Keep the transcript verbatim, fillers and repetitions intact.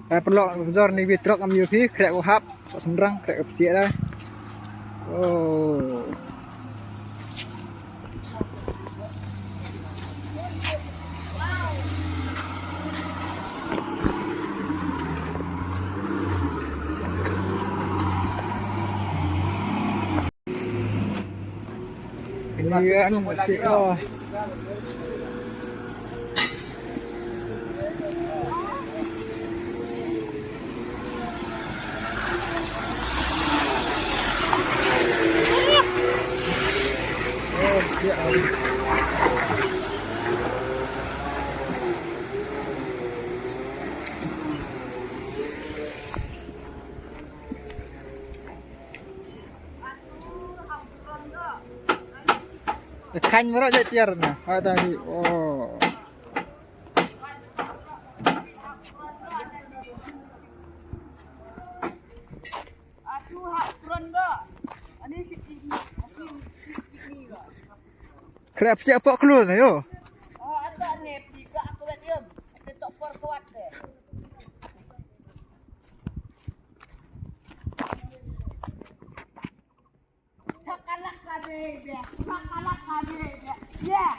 Ai pynlok bajor ni bi trok am yu phi khrek u hap. Ko sendrang khrek u psiak dah. Oh. Ini kan masih oh. Khan mero je tiar na. Ada di. Oh. Atu ha kron ga. Ani sikit ni. Ani sikit ni ga. Krep siap pok klun ayo. Oh, ata ne tiga aku dah diam. Ate tok por kuat deh. Chakalaka baby, chakalaka baby, yeah.